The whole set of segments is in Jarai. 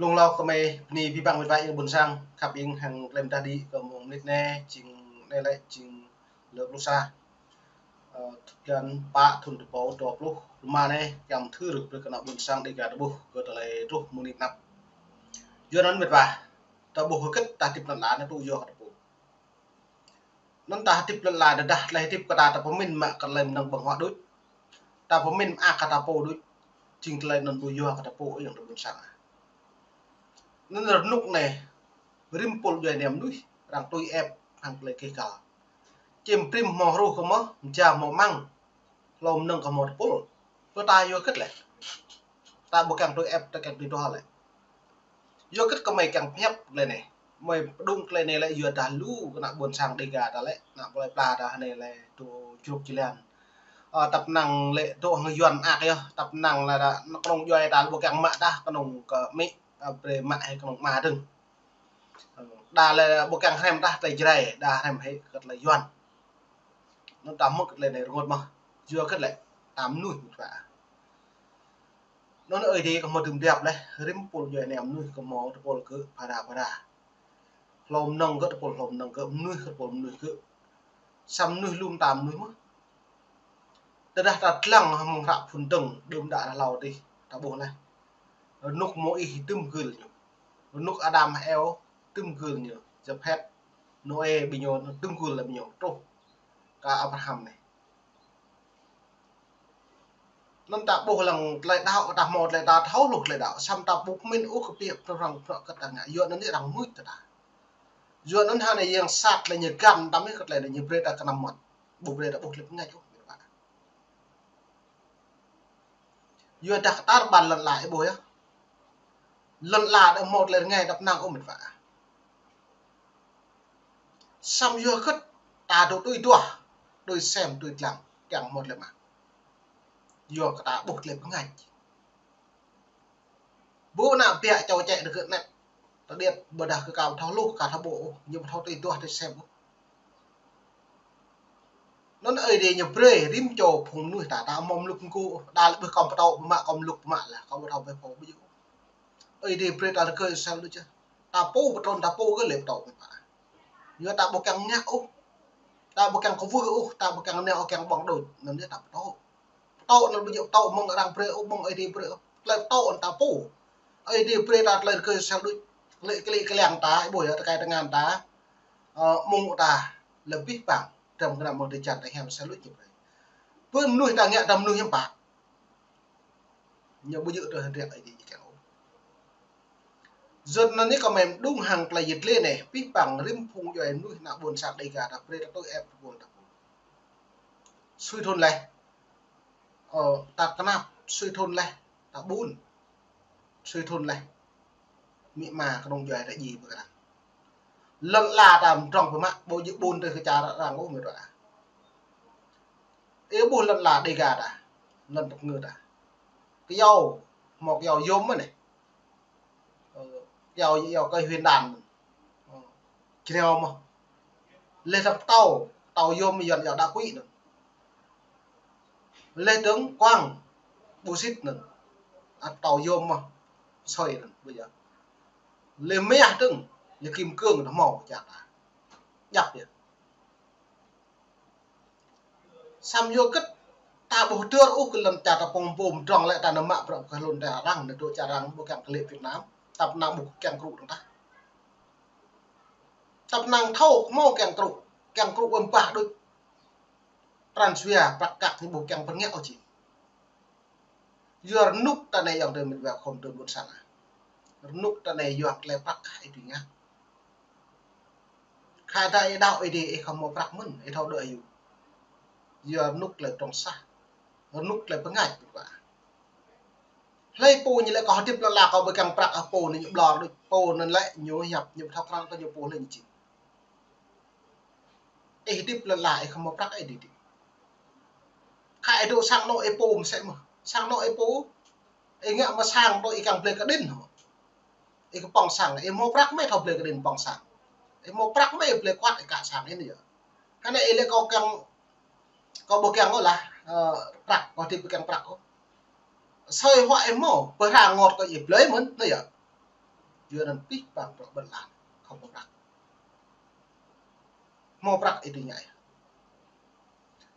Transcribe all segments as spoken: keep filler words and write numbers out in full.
Mông lâo kơmơi bơni abih bang met wa ayŏng ƀôn sang, khăp ing hăng klem dah đĭ kơ mông mơnit anai, jing anai lĕ jing lơ pluh sa, ơ, blan pă thŭn rơbâo dua pluh rơma anai, kiăng thâo rơh brơi kơ ană ƀôn sang Dêga ta ƀuh kơ tơlơi truh mơnit anăp. Yua anŭn met wa, ta ƀuh hơget ta hơdip lŏn ala anai tŭ yua kơ ta pô. Anŭn ta hơdip lŏn ala tơdah tơlơi hơdip kơ ta, ta pơmĭn mă kơ tơlơi mơnơ̆ng ƀơ̆ng huă đôč. Ta pơmĭn mă kơ ta pô đôč. Jing tơlơi anŭn ƀu yua kơ ta pô ayŏng adơi ƀôn sang. Anŭn rơnŭk anai, rĭm pul djuai ania mơnuih, arăng tui ĕp hăng tơlơi keh kal. Čim brĭm hmâo hruh kơ mơ̆, mơja hmâo măng. Hlâo mơnơ̆ng kơ hmâo tơpul. Pơ ta yua hơget lĕ. Ta ƀu kiăng tui ĕp, ta kiăng tui duah lĕ. Yua hơget kơmơi kiăng pơhiăp tơlơi anai. Mơi pơdŏng tơlơi anai lĕ yua dah lu kơ ană ƀôn sang Dêga ta lĕ, ană plơi pla ta anai lĕ dŏ jruk jơlan. Ơ, tăp năng lĕ dŏ hăng Yuan mơak yơh, tăp năng lĕ dah, kơnơ̆ng djuai ta lĕ ƀu kiăng mă dah, kơnơ̆ng kơ amĭ, ơ, brơi mă hĭ kơnơ̆ng ama dơ̆ng. Ơ, đa lĕ ƀu kiăng hrăm dah tơlơi Jrai, đa hrăm hĭ kơ tơlơi Yuan. Anŭn ta hmư̆ kơ tơlơi anai rơngot mơ̆n. Yua hơget lĕ, ta mơnuih met wa. Anŭn Ơi Adai kơ hmâo dưm biăp lĕ, rĭm pul djuai ania mơnuih kơ hmâo tơpul gơ̆ phara phara. Hlâo mơnơ̆ng gơ̆ tơpul hlâo mơnơ̆ng gơ̆, mơnuih gơ̆ tơpul mơnuih gơ̆. Samơ̆ mơnuih lŏm ta mơnuih mơ̆n. Tơdah ta lăng hăng hră phŭn dơ̆ng, đưm đă hlâo adih, ta ƀuh lĕ. Rơnŭk Môis tŭm gưl ñu. Rơnŭk Adam Êwa tŭm gưl ñu. Japhet, Nôê ƀing ñu tŭm gưl lĕ ƀing ñu truh kơ Abraham anai. Anŭn ta ƀuh lăng tơlơi đaŏ, ta hmâo tơlơi ta thâo hluh tơlơi đaŏ. Samơ̆ ta ƀu pơmĭn ôh kơ biă tơ arăng prŏ kơ ta ngă. Yua anŭn arăng mưč kơ ta. Yua anŭn hơnai yang sat lĕ ñu găm ta mơ̆n kơ tơlơi anai ñu brơi ta kơnăm mơmŏt. Ƀu brơi ta ƀuh tơlơi pơngač ôh met wa. Yua dah kơ tar ƀan lŏn ala ih ƀuh yơh. Lŏn ala đah hmâo tơlơi rơngai tăp năng ôh met wa. Samơ̆ yua hơget ta dŏ tui duah, tui sem, tui lăng, kiăng hmâo tơlơi mă. Yua kơ ta ƀuh tơlơi pơngač. Ƀu ană biă čô čĕ rơgơ̆ anet. Tơđiăt ƀôdah kơ ka ƀu thâo hluh, ka thâo ƀuh ôh, ñu ƀu thâo tui duah tui sem ôh. Anŭn Ơi Adai ñu brơi rĭm čô phung mơnuih ta, ta hmâo mlŭk mơgu ôh, đa lĕ ƀuh kơ pơtô pơmă, kơ mlŭk pơmă lah, kơ ƀu thâo ƀuh pô ƀu djơ̆. Ơi Adai brơi ta rơgơi sel đôč yơh. Ta pô pơtrŭn ta pô gơ̆ lĕ pơtô met wa. Yua ta ƀu kiăng ngă ôh. Ta ƀu kiăng kwưh ôh, ta ƀu kiăng nao ôh, kiăng ƀơ̆ng đôč, anŭn yơh ta pơtô. Pơtô anŭn ƀu djơ̆ pơtô mơ̆ng arăng brơi ôh, mơ̆ng Ơi Adai brơi ôh. Tơlơi pơtô anŭn ta pô. Ơi Adai brơi ta tơlơi rơgơi sel đôč. Klĕ, klĕ, klĕ lăng ta, ih ƀuh yơh, tơkai tơngan ta. Ơ, mông ta, lĕ abih bang, dram gơnam mơ̆ng drơi jan ta hiam sel đôč ñu brơi. Pơ mơnuih ta ngă ta mơnuih hiam pă. Ñu ƀu djơ̆ tơ hơdră Ơi Adai ñu kiăng ôh. Yua anŭn anai kơmơi mơđung hăng tơlơi yit lĕ anai, abih bang rĭm phung djuai mơnuih ană ƀôn sang Dêga ta brơi ta tui ĕp tơpul ta pô. Sui thŭn laih. Ơ, ta kơnap, sui thŭn laih, ta ƀun. Sui thŭn laih. Amĭ ama kơnơ̆ng djuai ta djai pơkra. Lŏn ala ta mơdrŏng pơmă, ƀu djơ̆ ƀun tơ kơ čar arăng ôh met wa. Ih ƀuh lŏn ala Dêga ta, lŏn tơpơngơ̆ ta. Kyâo, hmâo kyâo yôm mơ̆n anai. Ơ, kyâo, kyâo kơ huyện đàn. Ơ, jreo mơ̆n. Leh ta pơtô, pơtô yôm Yuan yua đa quỹ anŭn. Leh dơ̆ng kuang, bô sit anŭn. Ăt pơtô yôm mơ̆n. Soi anŭn, ƀu djơ̆. Leh mah dơ̆ng, leh kim cương anŭn hmâo čar ta. Djăp yơh. Samơ̆ yua hơget ta ƀu hơdơr ôh kơ lŏn čar ta pơ̆ng pơ̆ng mơdrŏng lĕ ta nao mă bruă kơ lŏn čar arăng, nao dŏ čar arăng ƀu kiăng kơ lĕ Việt Nam, tăp năng ƀu kiăng krŭ dơ̆ng tah. Tăp năng thâo hmâo kiăng krŭ, kiăng krŭ wơ̆m bah đôč. Pran jua prăk kăk ñu ƀu kiăng pơngă ôh jing. Yua rơnŭk ta anai ayŏng adơi met wa khŏm adơi ƀôn sang ah. Rơnŭk ta anai yua tơlơi prăk kah ih tui ngă. Khă dah ih đaŏ Ơi Adai ih khŏm hmâo prăk mơ̆n, ih thâo đuaĭ hyu. Yua rơnŭk tơlơi tŏng sah. Rơnŭk tơlơi pơngač met wa. Hlơi pô ñu lĕ kâo hơdip lŏn ala kâo ƀu kiăng prăk, ơ, pô anai ñu ƀlŏr đôč, pô anŭn lĕ ñu hiăp, ñu ƀu thâo krăn kơ ñu pô hlơi ñu jing. Ih hơdip lŏn ala ih khŏm hmâo prăk ih hơdip. Khă ih dŏ sang anŏ ih pô mơsĕ mơ̆n. Sang anŏ ih pô. Ih ngă mă sang dŏ ih kiăng blơi kơđĭn hŏ. Ih kơ pŏng sang, ih hmâo prăk mơ̆ ih thâo blơi kơđĭn pŏng sang. Ih hmâo prăk mơ̆ ih blơi kuăt ih kă sang ih anai yơh. Hơnai ih lĕ kâo kiăng, kâo ƀu kiăng ôh lah, ơ, prăk, kâo hơdip ƀu kiăng prăk ôh. Soi huă ih hmâo, pơhrang rơngot kơ ih blơi mơ̆n, anai yơh. Yua anŭn pih pang prăk ƀơi lŏn, khŏm hmâo prăk. Hmâo prăk ih tui ngă.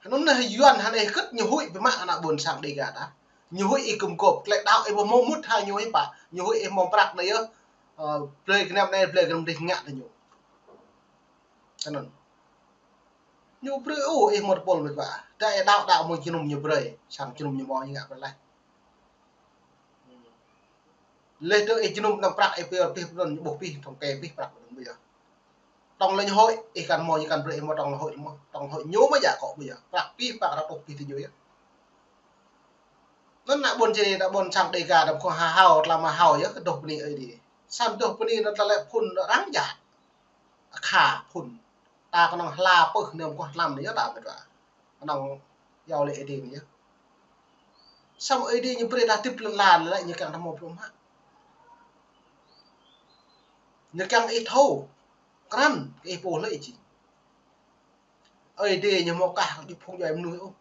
Anŭn anai Yuan hơnai kơ̆t ñu huĭ biă mă ană ƀôn sang Dega ta. Ñu huĭ ih gum gôp, tơlơi đaŏ ih ƀu hmâo mŭt hăng ñu ih pă. Ñu huĭ ih hmâo prăk anai yơh. Ơ, blơi gơnam anai, blơi gơnam dih ngă tơ ñu. Anŭn. Ñu brơi ôh ih hmâo tơpul mĕt wa. Tơdah ih đaŏ, đaŏ mơ̆ng jơnum ñu brơi, sang jơnum ñu hmâo ñu ngă brơi laih. Laih dơ̆ng ih jơnum anăm prăk ih pơyơr pih pơnŭn ñu ƀuh pih, tŏng kơ pih prăk pơnŭn ƀu yơh. Tŏng lĕ ñu huĭ, ih kăn hmâo ñu kăn brơi ih hmâo tŏng lĕ huĭ mơ̆n. Tŏng huĭ ñu mơ̆ djă akŏ ƀu yơh. Prăk pih pang ră tŏk pih tơ ñu yơh. Anŭn ană ƀôn čê, ană ƀôn sang Dega đăm khŏm ha hao, tlam ha hao yơh, kơ dŏ bơni Ơi Adai. Samơ̆ dŏ bơni anŭn tơlơi phŭn arăng jă. Akha phŭn. Ta kơnơ̆ng hla pơh nem kơ tlam anai yơh ta mĕt wa. Kơnơ̆ng iâu laĭ Ơi Adai anai yơh. Samơ̆ Ơi Adai ñu brơi ta hơdip lŏn lan lĕ ñu kiăng ta hmâo blung mă. Ñu kiăng ih thâo. Krăn kơ ih pô hlơi ih jing. Ơi Adai ñu hmâo kah kơ djŏp phung djuai mơnuih ôh.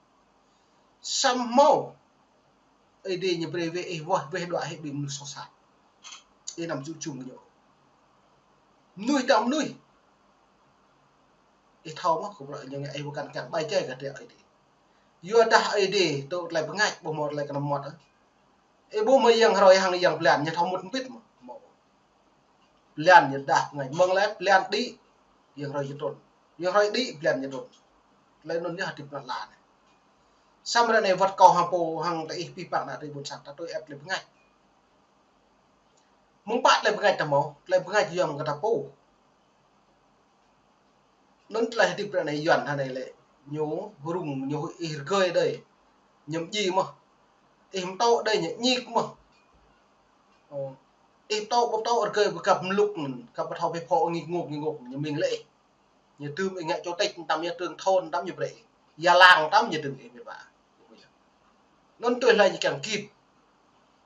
Samơ̆ hmâo Ơi Adai ñu brơi wĕh ih wah wĕh đuaĭ hĭ ƀing mơnuih soh sat. Ih anăm čŭ čum kơ ñu. Mơnuih tơdah mơnuih. Ih thâo mơ̆ kơ bruă ñu ngă ih ƀu kăn kiăng ƀai jai kơ tơlơi Ơi Adai. Yua dah Ơi Adai tŭ tơlơi bơngač ƀu hmâo tơlơi kơnăm mơmŏt ôh. Ih ƀu hmâo yang hrơi hăng yang blan ñu thâo mŭt hơbĭt mơ̆. Hmâo. Blan ñu dah bơngač. Mơ̆ng lĕ blan đĭ, yang hrơi ñu trŭn. Yang hrơi đĭ, blan ñu trŭn. Tơlơi anŭn yơh hơdip lŏn lan anai. Samơ̆ ră anai wơ̆t kâo hăng pô hăng tơ ih pih pang ană tơlơi ƀôn sang ta tui ĕp tơlơi bơngač. Mơ̆ng pă tơlơi bơngač ta hmâo, tơlơi bơngač yua mơ̆ng kơ ta pô. Anŭn tơlơi hơdip ră anai Yuan hơnai lĕ ñu rŭng ñu huĭ ih rơgơi đơi. Ñu mơdjai mơ̆n. Ih mơtô đơi ñu ñik mơ̆n. Ơ, ih mơtô ƀu mơtô rơgơi ƀu kăp mlŭk anŭn, kăp ƀu thâo pĕ phô ngik nguk ngik nguk ñu mĭn lĕ ih. Ñu dưm ih ngă chủ tịch tăm ñu trưởng thôn tăm ñu brơi ih. Già làng tăm ñu dưm ih mĕt wa. Anŭn tui hlơi ñu kiăng kĭt.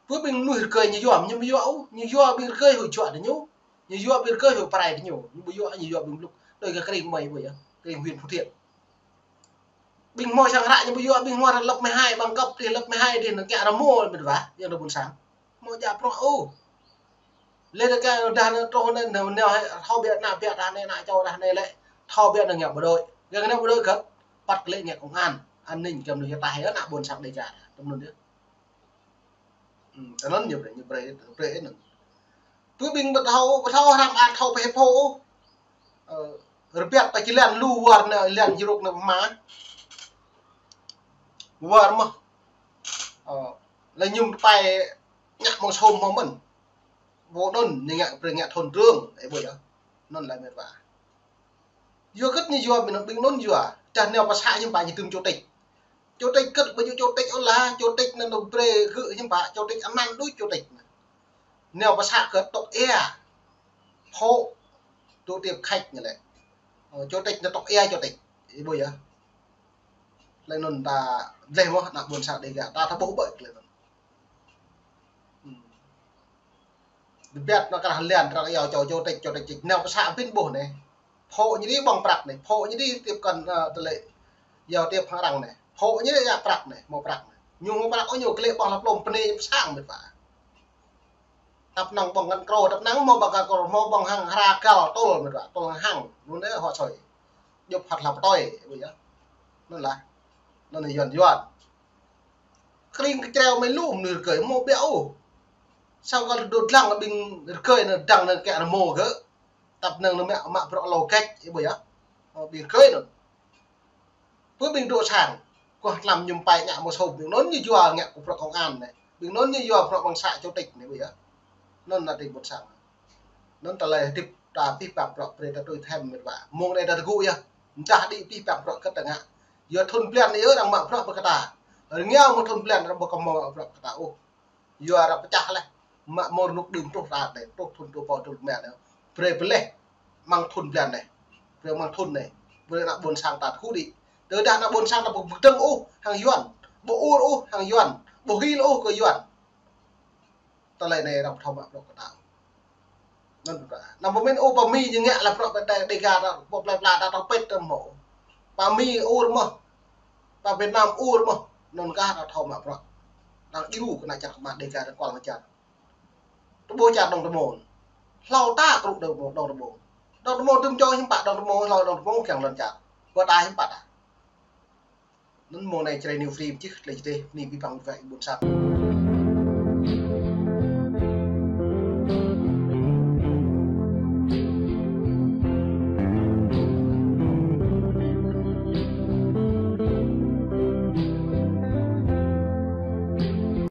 Pơ ƀing mơnuih rơgơi ñu yua, ñu ƀu yua ôh, ñu yua ƀing rơgơi hŭi juă tơ ñu. Ñu yua ƀing rơgơi hŭi prai tơ ñu. Ñu ƀu yua, ñu yua ƀing mlŭk. Tui kơ kring mơi ƀu yơh, kring huyện Phú Thiện. Ƀing hmâo sang hră ñu ƀu yua, ƀing hmâo ră lăp mơhai, bằng cấp tih lăp mơhai tih nao kiăng rơmô mĕt wa, yang ană ƀôn sang. Hmâo djă bruă ôh. Lĕ tơ kơ dah nao truh nao, nao, nao, thâo biă ană biă dah nao, ană čô dah nao lĕ. Thâo biă nao ngă bộ đội. Gơ̆ ngă bộ đội kơ, păt kơ lĕ ngă công an, an ninh kơ mơnuih yơh ta hĭ ană ƀôn sang Dega. Tơm anŭn yơh. Hm, tơm anŭn ñu brơi, ñu brơi, brơi anŭn. Pơ ƀing ƀu thâo, ƀu thâo hrăm ăt thâo pĕ phô. Ơ, rơbiăt ta či lăn lu war nao, lăn jruk nao pơma. War mơ̆n. Ơ, lĕ ñu tơpai ngă mơ̆ng sôm hmâo mơ̆n. Ƀu anŭn ñu ngă brơi ngă thôn trưởng, ih ƀuh yơh. Anŭn lĕ mĕt wa. Yua kơ̆t ñu yua ƀing anŭn, ƀing anŭn yua. Tơdah nao pơ să ñu pă ñu dưm chủ tịch. Chủ tịch kơ̆t ƀu djơ̆ chủ tịch ôh lah, chủ tịch anŭn ñu brơi gơ̆ ñu pă, chủ tịch anăn đôč chủ tịch anŭn. Nao pơ să kơ̆t tŏk ia. Phô. Tŭ tiap khač ñu lĕ. Ơ, chủ tịch anŭn tŏk ia chủ tịch. Ih ƀuh yơh. Tơlơi anŭn ta dleh mơ̆n ană ƀôn sang Dega, ta thâo ƀuh ƀơi tơlơi anŭn. Hm. Rơbiăt nao kơ dah lăn, arăng iâu chủ tịch, chủ tịch, nao pơ să pin ƀuh anai. Phô ñu đĭ ƀơ̆ng prăk anai, phô ñu đĭ tiếp cận, ơ, tơlơi giao tiếp hăng arăng anai. Phô ñu đĭ djă prăk anai, hmâo prăk anai. Ñu hmâo prăk ôh ñu kơ lĕ ƀơ̆ng lăp lŏm bơni pơ sang mĕt wa. Tăp năng ƀơ̆ng ngăn krô, tăp năng hmâo ƀơ̆ng ngăn krô, hmâo ƀơ̆ng hăng hra gal tŭl mĕt wa, tŭl hăng hăng. Anŭn anai hŏ soi. Djŏp hăt hla pơtoi, ƀuh yơh. Anŭn lah. Anŭn Yuan Yuan. Kring kơčreo mơi lu mơnuih rơgơi hmâo biă ôh. Samơ̆ kơ dŏ dlăng ƀing rơgơi anŭn dăng anŭn kiăng rơmô gơ̆. Tăp năng anŭn mă, mă bruă lŏ kĕč, ih ƀuh yơh. Ơ, ƀing rơgơi anŭn. Pơ ƀing dŏ sang, kơ tlam ñu tơpai ngă mơ̆ng sôm ƀing anŭn ñu yua ngă kơ bruă công an anai. Ƀing anŭn ñu yua bruă ƀơ̆ng să chủ tịch anai ƀuh yơh. Anŭn ană tơlơi ƀôn sang. Anŭn tơlơi hơdip ta pih pang bruă brơi ta tui thêm mĕt wa. Mơ̆ng anai ta tơgŭ yơh. Mơ̆ng dah đĭ pih pang bruă kơ ta ngă. Yua thun blan anai yơh arăng mă bruă pơ kơ ta. Rơngiao mơ̆ng thun blan arăng ƀu kơ mă bruă kơ ta ôh. Yua arăng pơčah laih. Mă mơ̆ng rơnŭk đưm truh ră anai, truh thun dua rơbâo dua pluh rơma anai. Brơi pơleh amăng thun blan anai. Brơi amăng thun anai. Brơi ană ƀôn sang ta tơgŭ đĭ. Tơdah ană ƀôn sang ta ƀu pơkơdơ̆ng ôh hăng Yuan. Ƀu ur ôh hăng Yuan. Ƀu hil ôh kơ Yuan. Tơlơi anai arăng ƀu thâo mă bruă kơ ta. Anŭn bruă. Anăm pơmĭn ôh pơ Mi ñu ngă lĕ bruă pơ Đê-, Dega ta, pơ plơi pla ta, ta pĕt ta hmâo. Pơ Mi ur mơ̆n. Pơ Việt Nam ur mơ̆n. Anŭn kah ta thâo mă bruă. Arăng djru kơ ană čar kơmă Dega ta kual ană čar. Tơƀuh čar dong tơmon. Hlâo ta truh dŏ mơ̆ng, dŏ mơ̆ng. Dŏ mơ̆ng tŭm čô hiư̆m pă, dŏ mơ̆ng hlâo dŏ mơ̆ng kiăng lŏn čar. Kơ ta hiư̆m pă ta. Anŭn mơ̆ng anai Jrai New Free pơčih tơlơi čơdeh, bơni abih bang wai ƀôn sang.